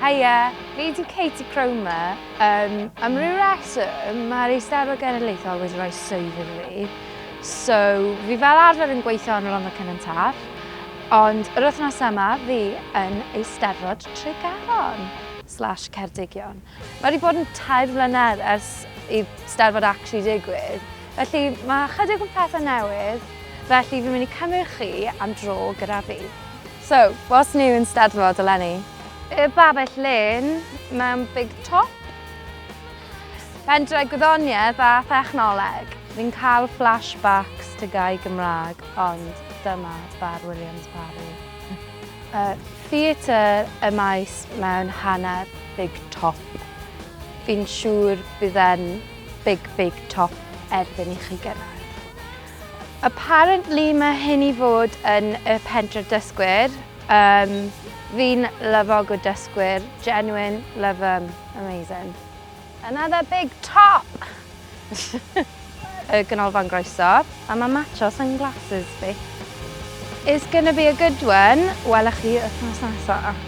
Haia, fi 'di Katie Cromer. Am ryw reswm, mae'r Eisteddfod Genedlaethol wedi rhoi swydd iddo fi. So, fi fel arfer yn gweithio yn Rhondda Cynon Taf, ond yr wythnos yma fi yn Eisteddfod Tregaron slash Ceredigion. Mae wedi bod yn 3 flynedd ers i'r Steddfod actually digwydd, felly mae chydig o pethau newydd, felly fi'n mynd i cymryd chi am dro gyda fi. So, what's new in Steddfod eleni? Y babell lên mewn big top. Pentre gwyddoniaeth a thechnoleg. Fi'n cael flashbacks to Gai Gymraeg, ond dyma Bar Williams Parry. Theatr y maes mewn hanner big top. Fi'n siŵr bydd e'n big, big top erbyn i chi gyrraedd. Apparently mae hyn i fod yn y pentre dysgwyr. Fi'n lyfo good dysgwyr. Genuine, love 'em. Amazing. Another big top! Y ganolfan groeso. A mae matcho sunglasses fi. It's gonna be a good one. Welwch chi wythnos nesaf.